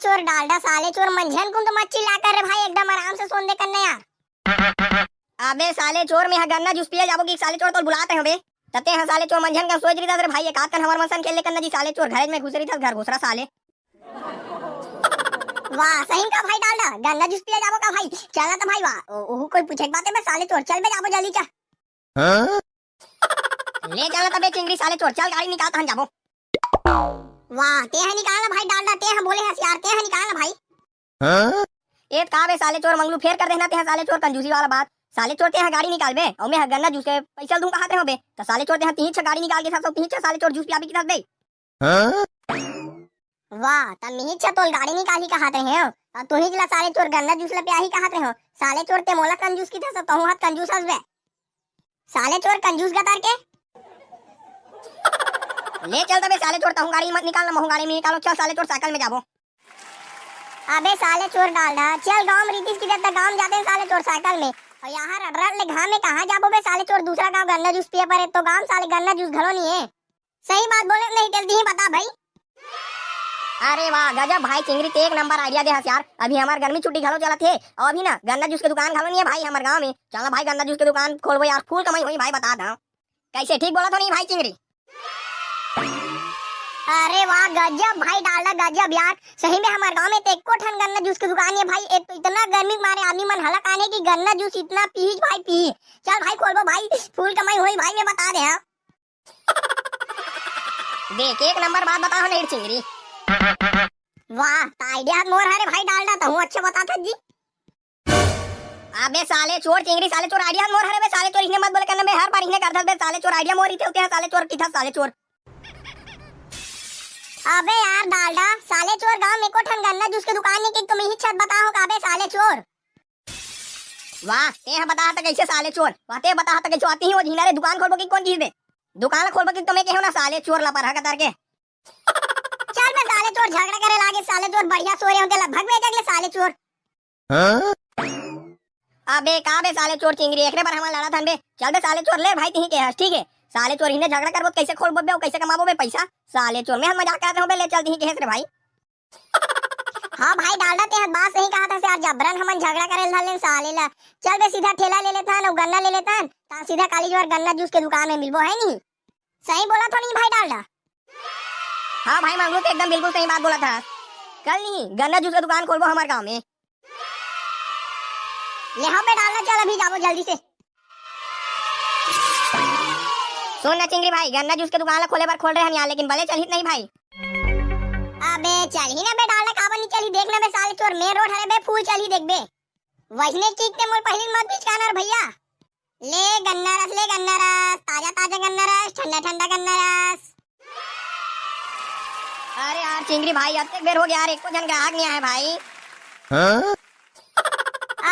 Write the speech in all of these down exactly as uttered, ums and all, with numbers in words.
चोर डालडा, साले चोर मंझन कुन तो मत चिल्ला कर रे भाई, एकदम आराम से सोन दे करना यार। अबे साले चोर, मैं ह गन्ना जूस पिए जाबो कि साले चोर तोल बुलात हे बे? तते ह साले चोर मंझन का सोच रही था रे भाई, एक आध कन हमर मन सन खेल ले करना जी साले चोर, घरे में घुस रही था घर घुसरा साले। वाह, सही का भाई डालडा, गन्ना जूस पिए जाबो का भाई? चला तो भाई वाह, ओ, ओहू कोई पूछे के बात हे बे साले चोर, चल बे जाबो जल्दी चल। हाँ? ले चल तबे चिंगरी साले चोर, चल गाड़ी निकाल तहन जाबो। वाह, ते ह निकाल भाई डालडा, ते ह बोले हस यार, ते ह निकाल ना भाई। हाँ? ए का बे साले चोर मंगलू, फेर कर देहना ते ह साले चोर कंजूसी वाला बात। साले चोर ते ह गाड़ी निकाल बे, अउ मैं ह गन्ना जूस के पैसा दूं कहत रहे बे, त साले चोर ते ह तीन छ गाड़ी निकाल के साथ तीन छ साले चोर जूस पियाबी की साथ बे। हाँ? वाह, त मिहिच तोल गाड़ी निकाली कहत रहे हो, अउ तुहिच ला साले चोर गन्ना जूस ला पियाही कहत रहे हो। साले चोर ते मोला कंजूस की था, सब तहूं हाथ कंजूस हस बे। साले चोर कंजूस गतार के। ले चल तबे साले चोर, तहूं गाड़ी मत निकाल ना, महूं गाड़ी में निकालो, चल साले चोर साइकिल में जाबो। अबे साले चोर डालडा, चल गांव में रीतिस की देता गांव में जाते हैं साले चोर साइकिल में। अउ यहाँ रटरट ले घाम में कहाँ जाबो बे साले चोर, दूसरा गांव गन्ना जूस पिए परे तो गांव साले गन्ना जूस घलो नहीं है। सही बात बोले नहीं तेल दिही बता भाई। अरे वाह गजब भाई चिंगरी, ते एक नंबर आइडिया दे हस यार। अभी हमार गर्मी छुट्टी घलो चलत हे अउ अभी ना गन्ना जूस के दुकान घलो नहीं है भाई हमार गांव में। चल ना भाई गन्ना जूस के दुकान खोलबो यार, फुल कमाई होही भाई, बता दा। कैसे ठीक बोला तो नहीं भाई चिंगरी? अरे वाह गजब भाई डालडा गजब यार, सही में हमार गांव में तो एको ठन गन्ना जूस के दुकान है भाई। एक तो इतना गर्मी के मारे आदमी मन हलक आने की गन्ना जूस इतना पीही भाई पीही। चल भाई खोलबो भाई, फुल कमाई होही भाई, मैं बता दे हाँ। देख एक नंबर बात बता हो नहीं चिंगरी। वाह, त आइडिया मोर हरे भाई डालडा, तहूं अच्छा बता था जी। अबे साले चोर चिंगरी, साले चोर आइडिया मोर हरे बे, साले चोर इहने मत बोले करना, मैं हर बार इहने करथस बे, साले चोर आइडिया मोर रहिथे, उते साले चोर किथस साले चोर। अबे यार डालडा, साले चोर गांव में एको ठन गन्ना जूस के दुकान नहीं कि तुम इही छत बताओ का बे साले चोर। वाह, ते ह बता त कैसे साले चोर, वाह ते बता त कैसे आती ही वो झीना रे, दुकान खोलबो कि कोन चीज बे? दुकान खोलबो कि तुम्हें कहो ना साले चोर ला पर हक तार के। चल बे साले चोर, झगड़ा करे लागे साले चोर, बढ़िया सो रहे होते ला भग बे जगले साले चोर। हाँ? अबे का बे साले चोर चिंगरी, एकरे बर हमन लड़त हन बे। चल बे साले चोर, ले भाई तिही के हस, ठीक है? साले चोर इहने झगड़ा करबो त कैसे खोलबो बे, अउ कैसे कमाबो बे पैसा? साले चोर, मैं ह मजाक करत रहूं बे, ले चल तिही के हस रे भाई। हाँ भाई डालडा, ते ह बात सही कहा था यार, जबरन हमन झगड़ा करे धर लेन साले ला। चल बे सीधा ठेला ले लेथन अउ गन्ना ले लेथन, ता सीधा काली जोर गन्ना जूस के दुकान में मिलबो है नहीं। सही बोला तो नहीं भाई डालडा? हाँ भाई मंगलू, ते एकदम बिल्कुल सही बात बोला था। कल नहीं गन्ना जूस का दुकान खोलबो हमार गांव में। ले हाँ बे डालडा, चल अभी जाबो जल्दी से। सुन ना चिंगरी भाई, गन्ना जूस के दुकान ला खोले बर खोल रहे हन यार, लेकिन बले चलही नहीं भाई। अबे चलही ना बे डालडा, काबर नहीं चलही, देख ना बे साले चोर, मेन रोड हरे बे, फुल चलही देख बे। वैसने चीज ते मोर पहली मत बिचकाना रे भैया। ले गन्ना रस, ले गन्ना रस, ताजा ताजा गन्ना रस, ठंडा ठंडा गन्ना रस। अरे यार चिंगरी भाई, अतेक बेर हो गया यार, एको झन ग्राहक नहीं आए भाई। हाँ?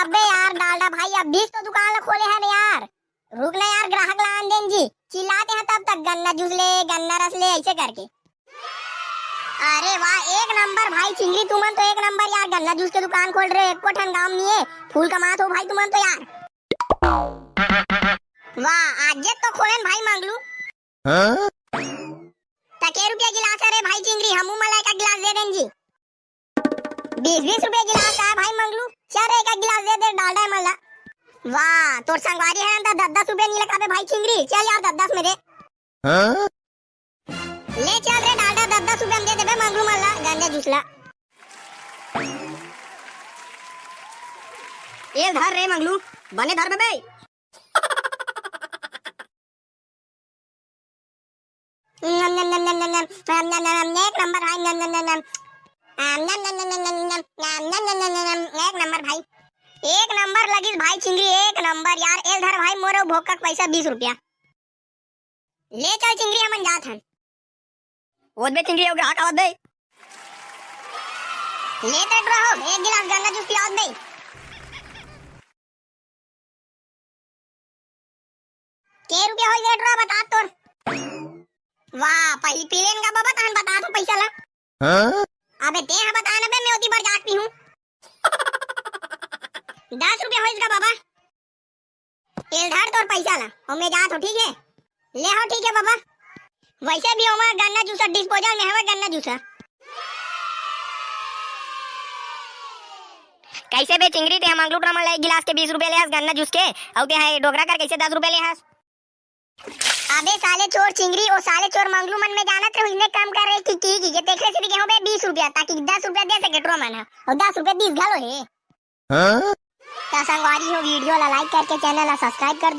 अबे यार डालडा भाई, अभी तो दुकान ला खोले है ना यार, रुक ना यार, ग्राहक ला आन देन जी, चिल्लाते हैं तब तक गन्ना जूस ले, गन्ना रस ले, ऐसे करके। अरे वाह, एक नंबर भाई चिंगरी, तुमन तो एक नंबर यार, गन्ना जूस के दुकान खोल रहे हो, एको ठन गांव में नहीं है, फुल कमात हो भाई तुमन तो यार। वाह, आज तो खोलेन भाई मंगलू। हाँ? त के रुपया गिलास है रे भाई चिंगरी, हमू मन ला एक गिलास दे देन जी। बीस बीस रुपया गिलास का है भाई मंगलू, चल रे एक गिलास दे दे डालडा मन ला। वाह, तोर संगवारी है ना, दस दस रुपया नहीं लगाबे भाई चिंगरी, चल यार दस दस में दे। हाँ? ले चल रे डालडा, दस दस रुपया में दे देबे मंगलू मन ला गंजा जूस ला। ए धर रे मंगलू, बने धर बे। नम, नम, नम, नम, नम, नम, नम, नम, नम, नम, एक नंबर भाई, नम, नम, नम, नम। आम, नम, नम, नम, नम, नम, नम, नम, नम, नम, नम, एक नंबर भाई। एक नंबर लगिस भाई चिंगरी, एक नंबर यार। ए धर भाई मोर अउ भोका के पैसा बीस रुपया। ले चल चिंगरी, हमन जात हन। ओत बे चिंगरी, अउ ग्राहक आवत बे। ले त एक ठो हो, एक गिलास गन्ना जूस पियावत बे। के रुपया होई रे टुरा, बता तोर। वाह, पहली पी लेन का बाबा, तहन बता तो पैसा ला। हाँ? अबे ते हा बता ना बे, मैं ओती बर जात पीहूं। दस रुपया होइस का बाबा। ए ल धर तोर पैसा ला, अउ मैं जात हो, ठीक है? ले हो, ठीक है बाबा। वैसे भी ओमा गन्ना जूसा डिस्पोजल में हवे, गन्ना जूसा। कइसे बे चिंगरी, तें ह मंगलू टोरा मन ले एक गिलास के बीस रुपया ले हस गन्ना जूस के, अउ तें ह डोकरा कर कइसे दस रुपया ले हस? अबे साले चोर चिंगरी, ओ साले चोर मंगलू मन में जानत रहे, इने काम कर रहे कि, कि, कि, कि तेकरे से भी गेहूं बे बीस रुपया, ताकि दस रुपया दे सके टोरा मन ह, अउ दस रुपया दीस घलो हे। हाँ? त संगवारी हो, video ला like करके channel ला subscribe कर दू।